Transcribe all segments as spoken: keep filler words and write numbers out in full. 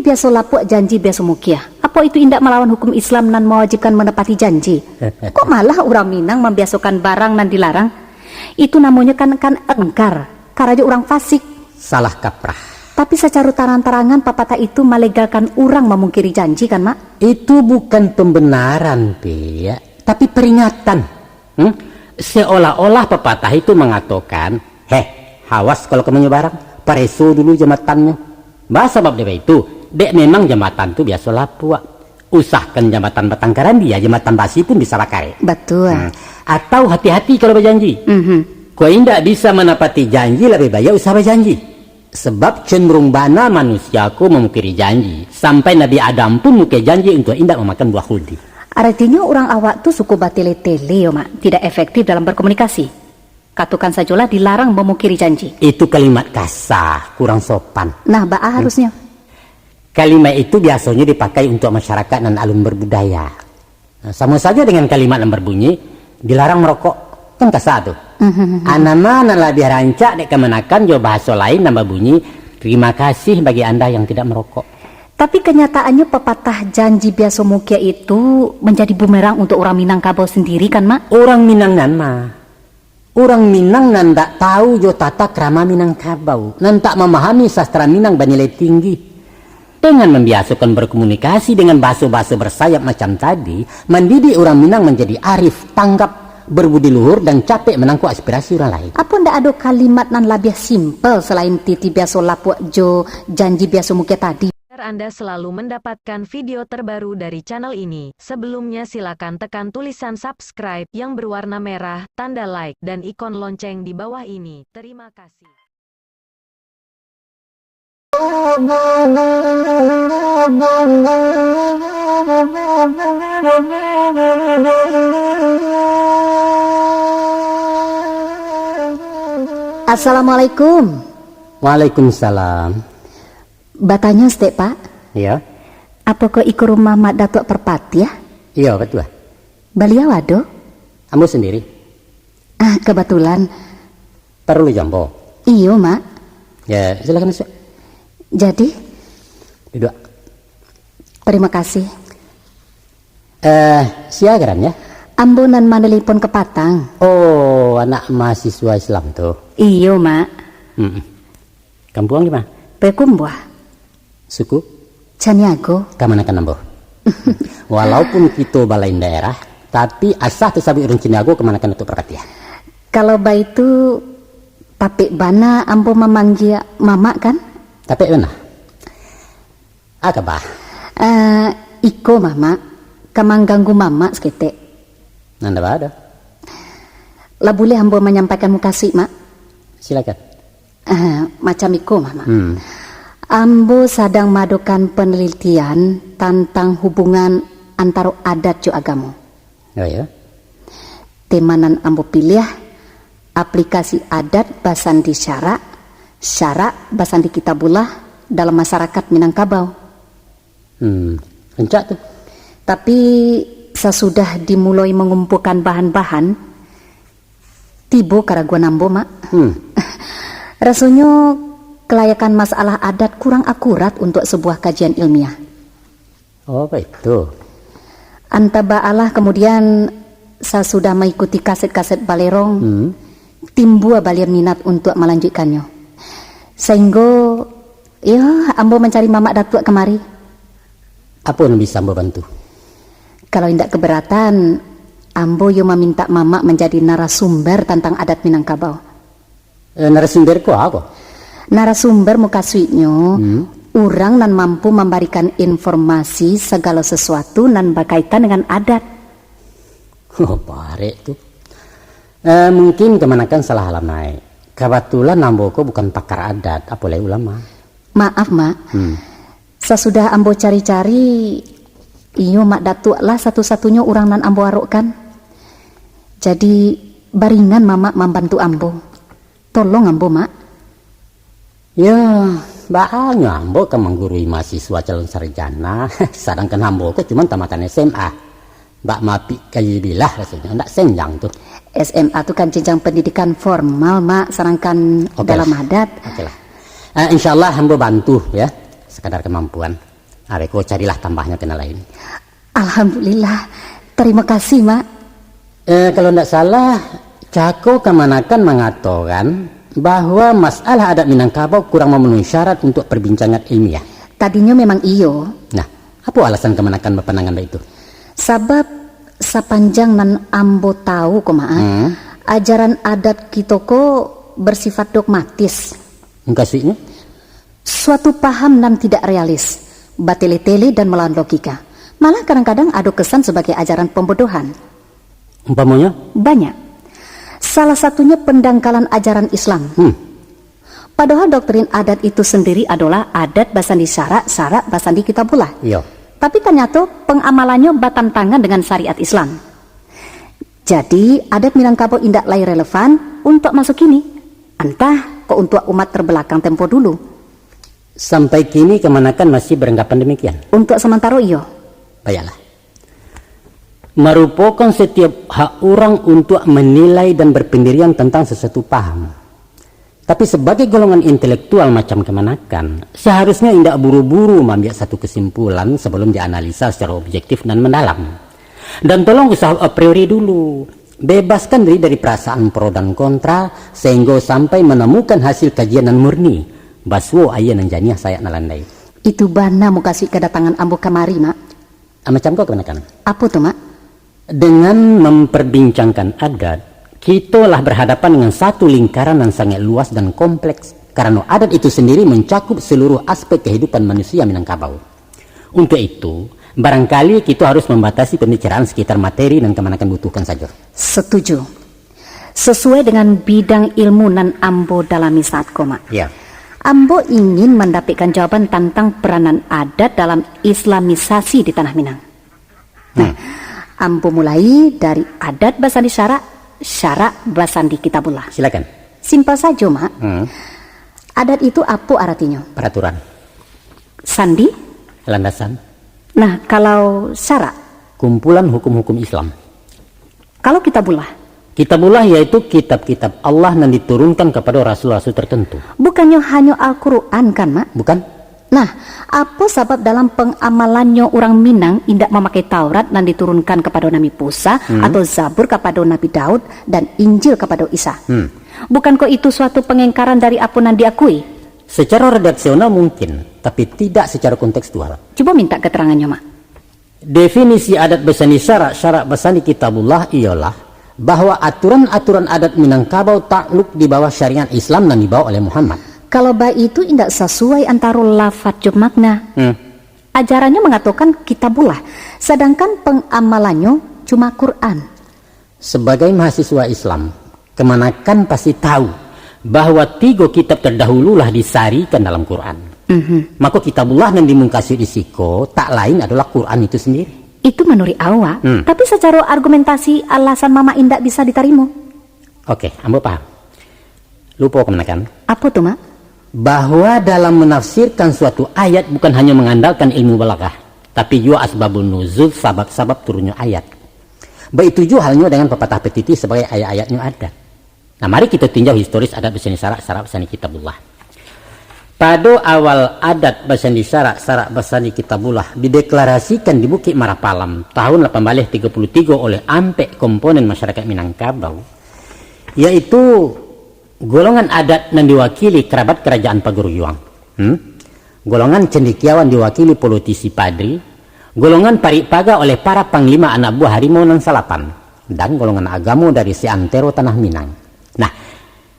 Biaso lapuak janji biaso mukiah. Apo itu indak malawan hukum Islam nan mawajibkan manapati janji? Kok malah urang Minang mambiasokan barang nan dilarang? Itu namonyo kan, kan engkar, karajo urang fasik. Salah kaprah. Tapi sacaro tarang-tarangan papatah itu malegalkan urang mamungkiri janji kan, Mak? Itu bukan pembenaran, Piak, tapi peringatan. Hmm? Seolah-olah papatah itu mangatokan, "Heh, hawas kalau kamonyo barang, pareso dulu jamatannyo." Bah, sabab dek itu, dek memang jambatan tu biaso lapuak. Usahkan jambatan batang karambia, jambatan basi pun bisa bakarek. Batua. Hmm. Atau hati-hati kalau bajanji. Mhm. Kok indak bisa manapati janji, labiah baiak usah bajanji. Sabab cenderung bana manusia ko mamukiri janji, sampai Nabi Adam pun mukia janji untuak indak mamakan buah khuldi. Aratinyo urang awak tu suko batele-tele yo, Mak, tidak efektif dalam berkomunikasi. Katokan sajolah dilarang mamukiri janji. Itu kalimat kasa, kurang sopan. Nah, baa harusnyo? Kalimat itu biasonyo dipakai untuak masyarakat nan alun berbudaya. Nah, samo sajo dengan kalimat nan berbunyi, "Dilarang merokok." Kan kasa tu. Mhm. Anama nan labiah rancak dek kamanakan jo bahaso lain nan babunyi, "Terima kasih bagi Anda yang tidak merokok." Tapi kanyataannyo papatah janji biaso mukiah itu manjadi bumerang untuak urang Minangkabau sendiri kan, Mak? Urang Minang nan ma? Urang Minang nan ndak tahu jo tata krama Minangkabau, nan tak mamahami sastra Minang banilai tinggi. Dengan mambiasokan berkomunikasi dengan baso-baso bersayap macam tadi, mandidik urang Minang manjadi arif, tanggap, berbudi luhur, dan capek manangkok aspirasi urang lain. Apo ndak ado kalimat nan labiah simpel salain titi biaso lapuak jo janji biaso mukiah tadi? Agar Anda selalu mendapatkan video terbaru dari channel ini, sebelumnya silakan tekan tulisan subscribe yang berwarna merah, tanda like, dan ikon lonceng di bawah ini. Terima kasih. Assalamualaikum. Waalaikumsalam. Batanyo saketek, Pak. Iyo. Apokoh iko rumah Mak Datuak Parpatiah? Iyo, batua. Baliau ado? Ambo sandiri. Ah, kabatulan. Paralu jo ambo? Iyo, Mak. Yo, silakan masuak. Jadi? Duduak. Tarimo kasih. Eh, sia garannyo? Ambo nan manalipon kapatang. Oh, anak mahasiswa Islam tu? Iyo, Mak. Mm-mm. Kampuang di ma? Payakumbuah. Suku? Caniago. Kamanakan ambo. Walaupun kito balain daerah, tapi asa tasabuik urang Caniago kamanakan Datuak Parpatiah. Kalau baitu, tapek bana ambo mamanggia Mamak, kan? Tapek bana. A kaba? Eh, iko, Mamak, ka mangganggu Mamak saketek. Nan baa doh? Lah buliah ambo manyampaikan mukasuik, Mak? Silakan. Eh, macam iko, Mamak. Hmm. Ambo sadang maadokan panalitian tantang hubungan antaro adat jo agamo. Oh, iyo? Tema nan ambo piliah, aplikasi adat basandi syarak, syarak basandi Kitabullah dalam masarakat Minangkabau. Hmm, rancak tu. Tapi, sasudah dimuloi mangumpuakan bahan-bahan, tibo karaguan ambo, Mak. Hmm. Rasonyo, kalayakan masalah adat kurang akurat untuak sabuah kajian ilmiah. Oh, baitu. Antah baalah kamudian, sasudah maikuti kaset-kaset Balerong, Hmm. timbua balian minat untuak malanjuikkannyo. Sainggo, iyo, ambo mancari Mamak Datuak kamari. Apo nan bisa ambo bantu? Kalau indak kabaratan, ambo iyo mamintak Mamak manjadi narasumber tantang adat Minangkabau. Eh, narasumber ko a ko? Narasumber mukasuiknyo, Hmm. urang nan mampu mambarikan informasi sagalo sasuatu nan bakaitan dengan adat. Oh, barek tu. Eh, mungkin kamanakan salah alamaik. Kabatulan ambo ko bukan pakar adat, apo lai ulama. Maaf, Mak. Hmm. Sasudah ambo cari-cari, iyo Mak Datuak lah satu-satunyo urang nan ambo arokkan. Jadi, baringan Mamak mambantu ambo. Tolong ambo, Mak. Yo, baanyo ambo ka manggurui mahasiswa calon sarjana, sadangkan ambo ko cuman tamatan S M A. Bak mapik kaji bilah rasonyo, ndak senjang tu. S M A tu kan jenjang pendidikan formal, Mak, sadangkan Oke dalam lah. adat. Oke lah. Eh, insya Allah ambo bantu, ya, sekadar kemampuan. Abih ko carilah tambahnyo ka nan lain. Alhamdulillah. Tarimo kasih, Mak. Eh, kalau ndak salah, cako kamanakan mangatokan bahwa masalah adat Minangkabau kurang mamenuhi syarat untuak perbincangan ilmiah. Tadinyo memang iyo. Nah, apo alasan kamanakan bapandangan baitu? Sabab, sapanjang nan ambo tahu ko, Mak, Hmm. ajaran adat kito ko bersifat dogmatis. Mukasuiknyo? Suatu paham nan tidak realis, batele-tele dan melawan logika. Malah kadang-kadang ado kesan sebagai ajaran pembodohan. Umpamonyo? Banyak. Salah satunya pendangkalan ajaran Islam. Hmm. Padahal doktrin adat itu sendiri adolah adat basandi syarak, syarak basandi kitabullah. Iyo. Tapi tanyato pengamalannyo batantangan dengan syariat Islam. Jadi, adat Minangkabau indak lai relevan untuak maso kini. Antah kok untuak umat terbelakang tempo dulu. Sampai kini kamanakan masih beranggapan demikian? Untuak samantaro iyo. Baiklah. Marupokan setiap hak urang untuak menilai dan berpendirian tentang sesuatu paham. Tapi sebagai golongan intelektual macam kamanakan, seharusnya indak buru-buru maambiak satu kesimpulan sebelum dianalisa secara objektif dan mendalam. Dan tolong usah a priori dulu. Bebaskan diri dari perasaan pro dan kontra, sehingga sampai menemukan hasil kajian nan murni. Basuo aia nan janiah sayak nan landai. Itu bana mukasuik kadatangan ambo kamari, Mak. Ah, macam ko kamanakan? Apo tu, Mak? Dengan memperbincangkan adat, kito lah berhadapan dengan satu lingkaran yang sangat luas dan kompleks, karano adat itu sendiri mencakup seluruh aspek kehidupan manusia Minangkabau. Untuk itu, barangkali kito harus membatasi pembicaraan sekitar materi nan kamanakan butuhkan sajo. Setuju. Sesuai dengan bidang ilmu nan ambo dalami saat ko, Mak. Ya. Ambo ingin mandapekkan jawaban tantang peranan adat dalam islamisasi di Tanah Minang. Nah, Hmm. ambo mulai dari adat basandi syarak, syarak basandi kitabullah. Silakan. Simpel sajo, Mak. Hmm. Adat itu apo aratinyo? Peraturan. Sandi? Landasan. Nah, kalau syarak? Kumpulan hukum-hukum Islam. Kalau kitabullah? Kitabullah yaitu kitab-kitab Allah nan diturunkan kepada rasul-rasul tertentu. Bukannyo hanyo Al-Quran, kan, Mak? Bukan. Nah, apo sabab dalam pengamalannyo urang Minang indak mamakai Taurat nan diturunkan kapado Nabi Musa, Hmm. atau Zabur kapado Nabi Daud, dan Injil kapado Isa? Hmm. Bukankah itu suatu pengingkaran dari apo nan diakui? Secara redaksional mungkin, tapi tidak secara kontekstual. Cubo mintak keterangannyo, Mak. Definisi adat basandi syarak, syarak basandi kitabullah ialah bahwa aturan-aturan adat Minangkabau takluk di bawah syariat Islam nan dibawa oleh Muhammad. Kalau baitu indak sasuai antaro lafaz jo makna. Hmm. Ajarannyo mangatokan kitabullah, sadangkan pengamalannyo cuma Quran. Sebagai mahasiswa Islam, kamanakan pasti tahu bahwa tigo kitab terdahululah disarikan dalam Quran. Mhm. Mako kitabullah nan dimukasuik di siko tak lain adolah Quran itu sendiri. Itu manuruik awak, Hmm. tapi sacaro argumentasi alasan Mamak indak bisa ditarimo. Oke, ambo paham. Lupo kamanakan? Apo tu, Mak? Bahwa dalam menafsirkan suatu ayat bukan hanya mengandalkan ilmu balaghah, tapi juo asbabun nuzul, sabab-sabab turunnya ayat. Baitu juo halnyo dengan papatah petitih sabagai ayat-ayatnyo adat. Nah, mari kito tinjau historis adat basandi syarak, syarak basandi kitabullah. Pado awal adat basandi syarak, syarak basandi kitabullah dideklarasikan di Bukik Marapalam tahun lapan baleh tigo puluh tigo oleh ampek komponen masyarakat Minangkabau, yaitu golongan adat nan diwakili kerabat karajaan Pagaruyuang, hmm? Golongan cendekiawan diwakili politisi padri, golongan parik paga oleh para panglima anak buah harimau nan salapan, dan golongan agamo dari seantero tanah Minang. Nah,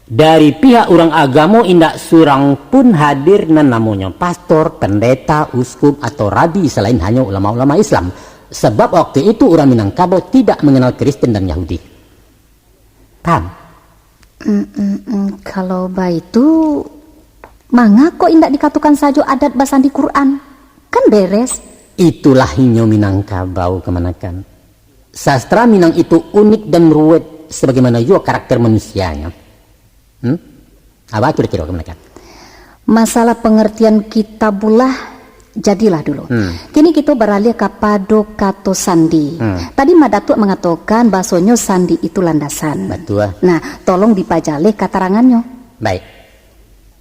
dari pihak urang agamo indak surang pun hadir nan namonyo pastor, pendeta, uskup, atau rabi salain hanyo ulama-ulama Islam. Sebab waktu itu urang Minangkabau tidak mengenal Kristen dan Yahudi. Paham? Mm, mm, mm, kalau baitu, mangako indak dikatokan sajo adat basandi Quran? Kan beres. Itulah inyo Minangkabau kamanakan. Sastra Minang itu unik dan ruwet, sebagaimana juo karakter manusianyo. Hmm? Apo kiro-kiro kamanakan? Masalah pengertian kitabullah, jadilah dulu. Hmm. Kini kito baralih kapado kato sandi. Hmm. Tadi Mak Datuak mangatokan bahasonyo sandi itu landasan. Batua. Nah, tolong dipajaleh katarangannyo. Baik.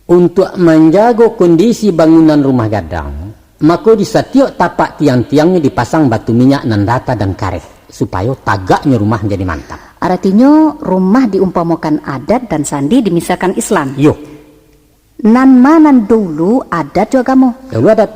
Untuak manjago kondisi bangunan rumah gadang, Mako, di satiok tapak tiang-tiangnyo dipasang batu minyak nan rata dan kareh, supayo tagaknyo rumah jadi mantap. Aratinyo, rumah diumpamokan adat dan sandi dimisalkan Islam. Yo. Nan ma nan dulu adat jo agamo? Dulu adat.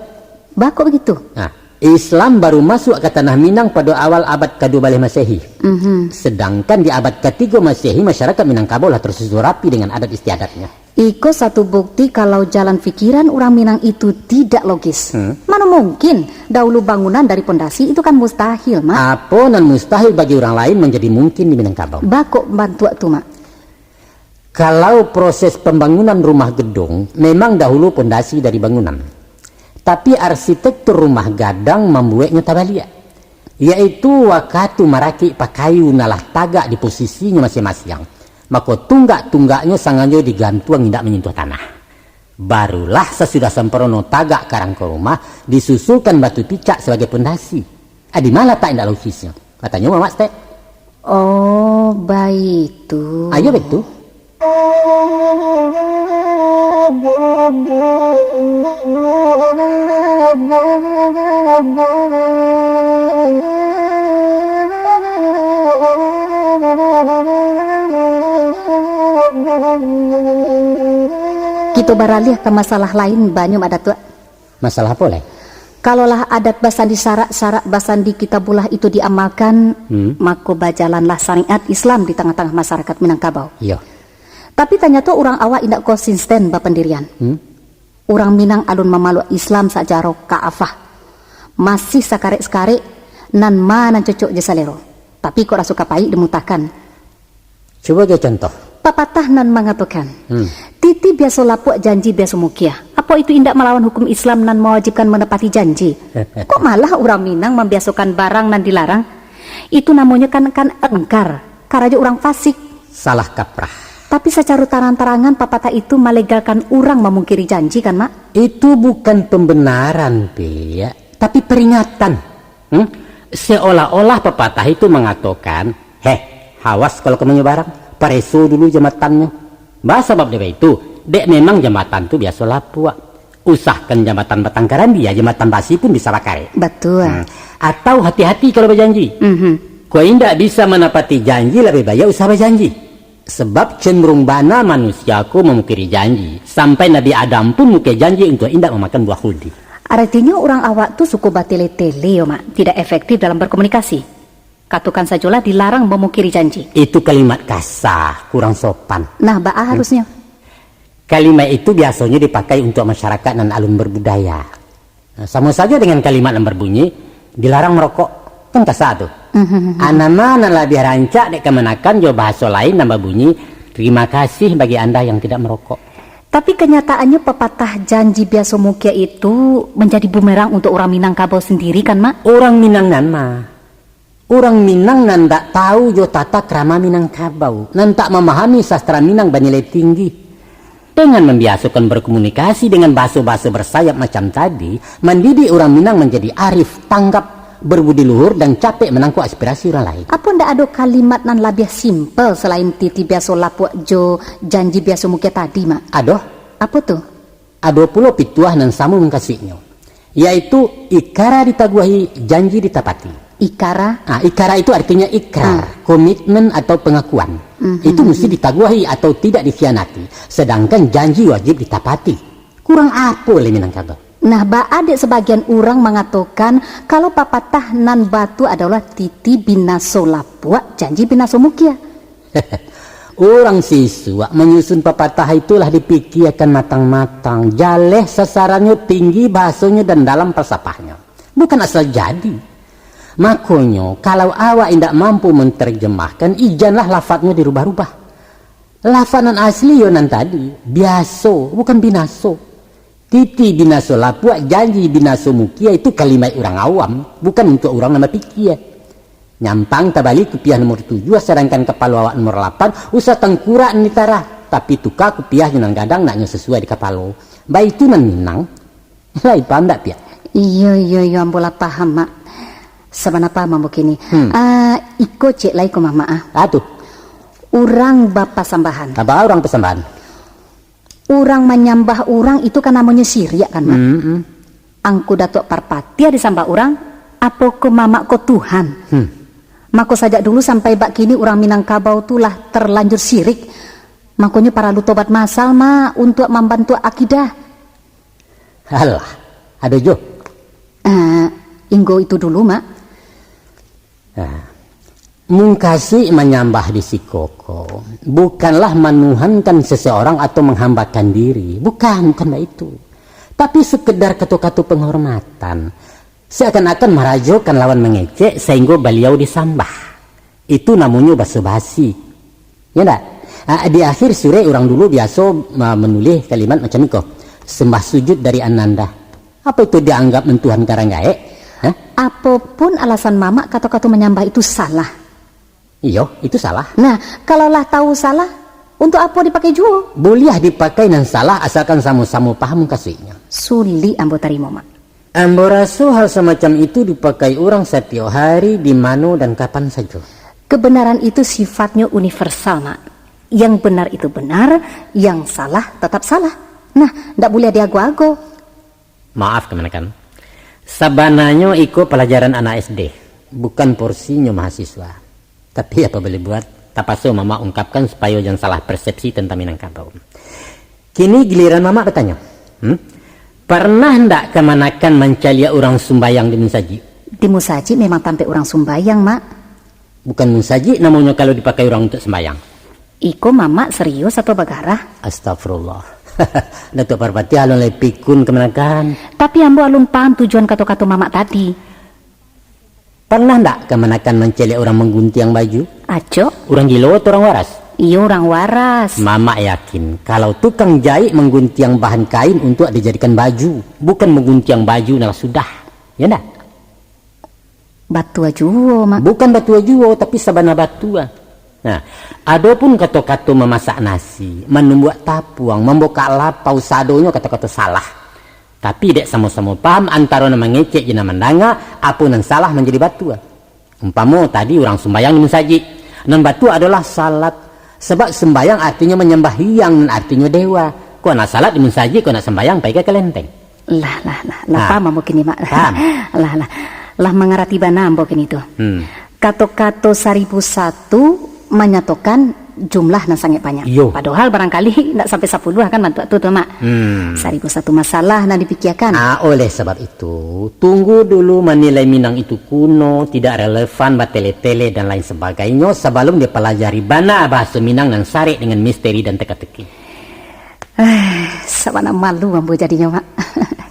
Baa kok bagitu? Nah, Islam baru masuak ka tanah Minang pado awal abad kadua baleh Masehi. Mhm. Sedangkan di abad katigo Masehi, masyarakat Minangkabau lah tersusun rapi dengan adat istiadatnya. Iko satu bukti kalau jalan pikiran urang Minang itu tidak logis. Hmm. Mano mungkin, dahulu bangunan dari pondasi, itu kan mustahil, Mak. Apo nan mustahil bagi urang lain manjadi mungkin di Minangkabau? Baa kok bantuak tu, Mak? Kalau proses pambangunan rumah gedung, memang dahulu pondasi dari bangunan. Tapi arsitektur rumah gadang mambueknyo tabaliak, yaitu wakatu marakik pakayu nan lah tagak di posisinyo masiang-masiang, mako tunggak-tunggaknyo sangajo digantuang indak manyentuah tanah. Barulah sasudah samparono tagak karangko rumah, disusulkan batu picak sabagai pondasi. Ah, di ma latak indak logisnyo? Katanyo Mamak Stek. Oh, baitu. Ayo, baitu. Kito baralih ka masalah lain, banyo, Mak Datuak. Masalah apo lai? Kalau lah adat basandi syarak, syarak basandi kitabullah itu diamalkan, Hmm. mako bajalanlah syariat Islam di tangah-tangah masyarakat Minangkabau. Iyo. Tapi tanyato urang awak indak konsisten bapandirian. Hmm. Urang Minang alun mamaluak Islam sajaro ka'afah. Masih sakarek-sakarek, nan ma nan cocok jo salero. Tapi kok raso ka paik dimutahkan. Cubo agiah contoh. Papatah nan mangatokan, Hmm. "Titi biaso lapuak, janji biaso mukia." Apo itu indak malawan hukum Islam nan mawajibkan manapati janji? Kok malah urang Minang mambiasokan barang nan dilarang? Itu namonyo kan, kan engkar, karajo urang fasik. Salah kaprah. Tapi sacaro tarang-tarangan papatah itu malegalkan urang mamungkiri janji, kan, Mak? Itu bukan pembenaran, Piak, tapi peringatan. Hmm? Seolah-olah papatah itu mangatokan, "Heh, hawas kalau ka manyo barang, pareso dulu jambatannyo." Ba sabab dek baitu, dek memang jambatan tu biaso lapuak. Usahkan jambatan batang karambia, jambatan basi pun bisa bakarek. Batua. Hmm. Atau hati-hati kalau bajanji. Mhm. Kok indak bisa manapati janji, labiah baiak usah bajanji. Sabab cenderung bana manusia ko mamukiri janji, sampai Nabi Adam pun mukia janji untuak indak mamakan buah khuldi. Aratinyo urang awak tu suko batele-tele yo, Mak, tidak efektif dalam berkomunikasi. Katokan sajolah dilarang mamukiri janji. Itu kalimat kasa, kurang sopan. Nah, baa Hmm. harusnyo? Kalimat itu biasonyo dipakai untuak masyarakat nan alun berbudaya. Nah, samo sajo dengan kalimat nan berbunyi, "Dilarang merokok." Kan kasa tu. Mhm. Ah, nan ma nan labiah rancak dek kamanakan jo bahaso lain nan babunyi, "Terima kasih bagi Anda yang tidak merokok." Tapi kanyataannyo papatah janji biaso mukia itu manjadi bumerang untuak urang Minangkabau sendiri kan, Mak? Urang Minang nan ma. Urang Minang nan ndak tahu jo tata krama Minangkabau, nan tak mamahami sastra Minang banilai tinggi. Dengan mambiasokan berkomunikasi dengan baso-baso bersayap macam tadi, mandidik urang Minang manjadi arif, tanggap, berbudi luhur, dan capek manangkok aspirasi urang lain. Apo ndak ado kalimat nan labiah simpel salain titi biaso lapuak jo janji biaso mukia tadi, Mak? Ado. Apo tu? Ado pulo pituah nan samo mukasuiknyo, yaitu ikara ditaguahi, janji ditapati. Ikara? Ah, ikara itu artinya ikrar, Hmm. komitmen atau pengakuan. Hmm, Itu hmm, musti hmm. ditaguahi atau tidak dikhianati, sedangkan janji wajib ditapati. Kurang apo lai Minangkabau? Nah, baa dek sabagian urang mangatokan, kalau papatah nan batua adolah titi binaso lapuak, janji binaso mukia. Urang sisuak manyusun papatah itu lah dipikiakan matang-matang, jaleh sasarannyo, tinggi bahasonyo, dan dalam falsafahnyo. Bukan asal jadi. Makonyo, kalau awak indak mampu mantarjemahkan, ijanlah lafadnyo dirubah-rubah. Lafad nan asli yo nan tadi, biaso, bukan binaso. Titi binaso lapuak, janji binaso mukia, itu kalimat urang awam, bukan untuak urang nan bapikia. Nyampang tabali kupiah nomor tujuah, sadangkan kapalo awak nomor lapan, usah tangkurak nan ditarah, tapi tuka kupiahnyo nan gadang, naknyo sasuai di kapalo. Baitu nan Minang. Lai paham ndak, Piak? Iyo, iyo, iyo, ambo lah paham, Mak. Sabana paham ambo kini. Hmm. Ah, iko ciek lai ko, Mamak, ah. Ah, tu. Urang bapasambahan. Apa urang pasambahan? Urang manyambah urang itu kan namonyo siriak kan, Mak? Mm-mm. Angku Datuak Parpatiah disambah urang, apokoh mamak ko Tuhan? Hmm. Mako sajak dulu sampai bak kini urang Minangkabau tu lah terlanjur syirik. Makonyo paralu tobat masal, Mak, untuak mambantuak akidah. Alah, ado jo. Ah, inggo itu dulu, Mak. Ah. Mungkasuik manyambah di siko ko, bukanlah manuhankan seseorang atau menghambakan diri. Bukan, bukan baitu. Tapi sekedar kato-kato penghormatan. Seakan-akan marajokan lawan mangecek sahinggo baliau disambah. Itu namonyo baso-basi. Ya ndak? Ah, di akhir surek urang dulu biaso, ah, manulih kalimat macam iko, "Sembah sujud dari ananda." Apa itu dianggap mentuhankan urang gaek? Hah? Apopun alasan mamak, kato-kato manyambah itu salah. Iyo, itu salah. Nah, kalau lah tahu salah, untuk apo dipakai juo? Buliah dipakai nan salah asalkan samo-samo paham mungkasuiknyo. Sulik ambo tarimo, Mak. Ambo raso hal samacam itu dipakai urang satiok hari, di mano dan kapan sajo. Kebenaran itu sifatnyo universal, Mak. Yang benar itu benar, yang salah tetap salah. Nah, ndak buliah diago-ago. Maaf, kamanakan. Sabananyo iko palajaran anak S D, bukan porsinyo mahasiswa. Tapi apa boleh buat, tapaso mamak ungkapkan supayo jan salah persepsi tantang Minangkabau. Kini giliran mamak batanyo. Hmm? Parnah ndak kamanakan mancaliak urang sumbayang di musajik? Di musajik memang tampek urang sumbayang, Mak. Bukan musajik namonyo kalau dipakai urang untuak sumbayang. Iko mamak serius atau bagarah? Astagfirullah. Datuak Parpatiah alun lai pikun kamanakan. Tapi ambo alun paham tujuan kato-kato mamak tadi. Parnah ndak kamanakan mancaliak urang mangguntiang baju? Acok. Urang gilo atau urang waras? Iyo, urang waras. Mamak yakin, kalau tukang jaik mangguntiang bahan kain untuak dijadikan baju, bukan mangguntiang baju nan lah sudah. Ya ndak? Batua juo, Mak. Bukan batua juo, tapi sabana batua. Nah, adopun kato-kato mamasak nasi, manumbuak tapuang, mambukak lapau, sadonyo kato-kato salah. Tapi dek samo-samo paham antaro nan mangecek jo nan mandanga, apo nan salah manjadi batua. Umpamo tadi urang sumbayang di musajik, nan batua adolah salat. Sabab sumbayang artinyo manyambahiang, nan artinyo dewa. Kok nak salat di musajik, kok nak sumbayang pai ka kalenteng. Lah, lah, lah. Lah paham ambo kini, Mak. Paham. Lah, lah. Lah mangarati bana ambo kini tu. Hmm. Kato-kato saribu satu manyatokan jumlah nan sangaik banyak. Iyo. Padohal barangkali ndak sampai sapuluah kan bantuak tu, tu, Mak. Hmm. Saribu satu masalah nan dipikiakan. Ah, oleh sabab itu, tunggu dulu manilai Minang itu kuno, tidak relevan, batele-tele, dan lain sebagainyo, sabalum dipalajari bana bahaso Minang nan sarek dengan misteri dan teka-teki. Eh, sabana malu ambo jadinyo, Mak.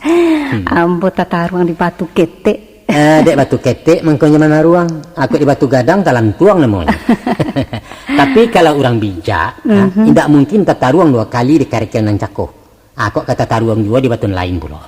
Hmm. Ambo tataruang di batu ketek. Eh, dek batu ketek mangkonyo manaruang, akok di batu gadang talantuang namonyo. Tapi kalau urang bijak, ha, mhm, indak mungkin tataruang duo kali di karekel nan cako. Akok ka tataruang juo di batu nan lain pulo.